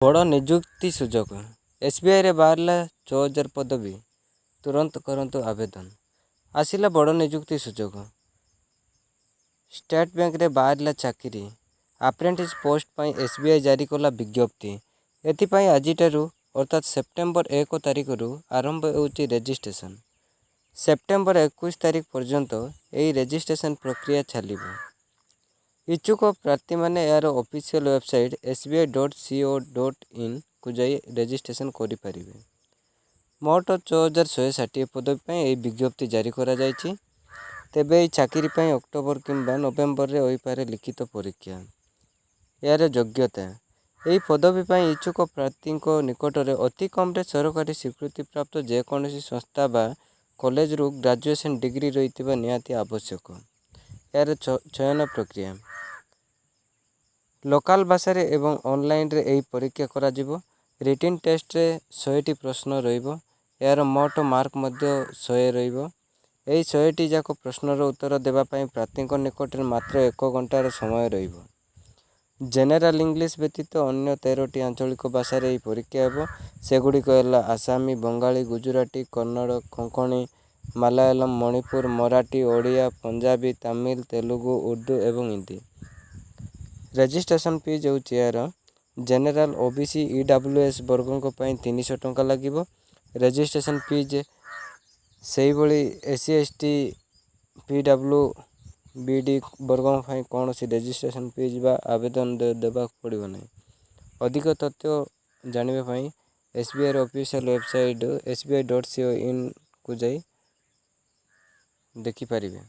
ବଡ଼ ନିଯୁକ୍ତି ସୁଯୋଗ। ଏସ୍ବିଆଇରେ ବାହାରିଲା 6000 ପଦବୀ, ତୁରନ୍ତ କରନ୍ତୁ ଆବେଦନ। ଆସିଲା ବଡ଼ ନିଯୁକ୍ତି ସୁଯୋଗ। ଷ୍ଟେଟ୍ ବ୍ୟାଙ୍କରେ ବାହାରିଲା ଚାକିରି। ଆପ୍ରେଣ୍ଟିସ୍ ପୋଷ୍ଟ ପାଇଁ ଏସ୍ବିଆଇ ଜାରି କଲା ବିଜ୍ଞପ୍ତି। ଏଥିପାଇଁ ଆଜିଠାରୁ, ଅର୍ଥାତ୍ ସେପ୍ଟେମ୍ବର 1 ତାରିଖରୁ ଆରମ୍ଭ ହେଉଛି ରେଜିଷ୍ଟ୍ରେସନ୍। ସେପ୍ଟେମ୍ବର 21 ତାରିଖ ପର୍ଯ୍ୟନ୍ତ ଏହି ରେଜିଷ୍ଟ୍ରେସନ୍ ପ୍ରକ୍ରିୟା ଚାଲିବ। ଇଚ୍ଛୁକ ପ୍ରାର୍ଥୀମାନେ ଏହାର ଅଫିସିଆଲ୍ ୱେବସାଇଟ୍ sbi.co.inକୁ ଯାଇ ରେଜିଷ୍ଟ୍ରେସନ୍ କରିପାରିବେ। ମୋଟ 6160 ପଦବୀ ପାଇଁ ଏହି ବିଜ୍ଞପ୍ତି ଜାରି କରାଯାଇଛି। ତେବେ ଏହି ଚାକିରି ପାଇଁ ଅକ୍ଟୋବର କିମ୍ବା ନଭେମ୍ବରରେ ହୋଇପାରେ ଲିଖିତ ପରୀକ୍ଷା। ଏହାର ଯୋଗ୍ୟତା: ଏହି ପଦବୀ ପାଇଁ ଇଚ୍ଛୁକ ପ୍ରାର୍ଥୀଙ୍କ ନିକଟରେ ଅତି କମ୍ରେ ସରକାରୀ ସ୍ୱୀକୃତିପ୍ରାପ୍ତ ଯେକୌଣସି ସଂସ୍ଥା ବା କଲେଜରୁ ଗ୍ରାଜୁଏସନ୍ ଡିଗ୍ରୀ ରହିଥିବା ନିହାତି ଆବଶ୍ୟକ। ଏହାର ଚୟନ ପ୍ରକ୍ରିୟା: ଲୋକାଲ ଭାଷାରେ ଏବଂ ଅନଲାଇନରେ ଏହି ପରୀକ୍ଷା କରାଯିବ। ରିଟିନ୍ ଟେଷ୍ଟରେ 100ଟି ପ୍ରଶ୍ନ ରହିବ। ଏହାର ମୋଟ ମାର୍କ ମଧ୍ୟ 100 ରହିବ। ଏହି 100ଟି ଯାକ ପ୍ରଶ୍ନର ଉତ୍ତର ଦେବା ପାଇଁ ପ୍ରାର୍ଥୀଙ୍କ ନିକଟରେ ମାତ୍ର ଏକ ଘଣ୍ଟାର ସମୟ ରହିବ। ଜେନେରାଲ ଇଂଲିଶ ବ୍ୟତୀତ ଅନ୍ୟ 13ଟି ଆଞ୍ଚଳିକ ଭାଷାରେ ଏହି ପରୀକ୍ଷା ହେବ। ସେଗୁଡ଼ିକ ହେଲା ଆସାମୀ, ବଙ୍ଗାଳୀ, ଗୁଜୁରାଟୀ, କନ୍ନଡ଼, କୋଙ୍କଣୀ, ମାଲାୟାଲମ, ମଣିପୁରୀ, ମରାଠୀ, ଓଡ଼ିଆ, ପଞ୍ଜାବୀ, ତାମିଲ, ତେଲୁଗୁ, ଉର୍ଦ୍ଦୁ ଏବଂ ହିନ୍ଦୀ। ରେଜିଷ୍ଟ୍ରେସନ୍ ଫିଜ୍ ହେଉଛି ଏହାର ଜେନେରାଲ, ଓବିସି, ଇଡବ୍ଲ୍ୟୁଏସ୍ ବର୍ଗଙ୍କ ପାଇଁ 300 ଟଙ୍କା ଲାଗିବ ରେଜିଷ୍ଟ୍ରେସନ୍ ଫିଜ୍। ସେହିଭଳି S C, S T, P W B D ବର୍ଗଙ୍କ ପାଇଁ କୌଣସି ରେଜିଷ୍ଟ୍ରେସନ୍ ଫିଜ୍ ବା ଆବେଦନ ଦେବାକୁ ପଡ଼ିବ ନାହିଁ। ଅଧିକ ତଥ୍ୟ ଜାଣିବା ପାଇଁ ଏସ୍ବିଆଇର ଅଫିସିଆଲ୍ ୱେବସାଇଟ୍ sbi.co.inକୁ ଯାଇ ଦେଖିପାରିବେ।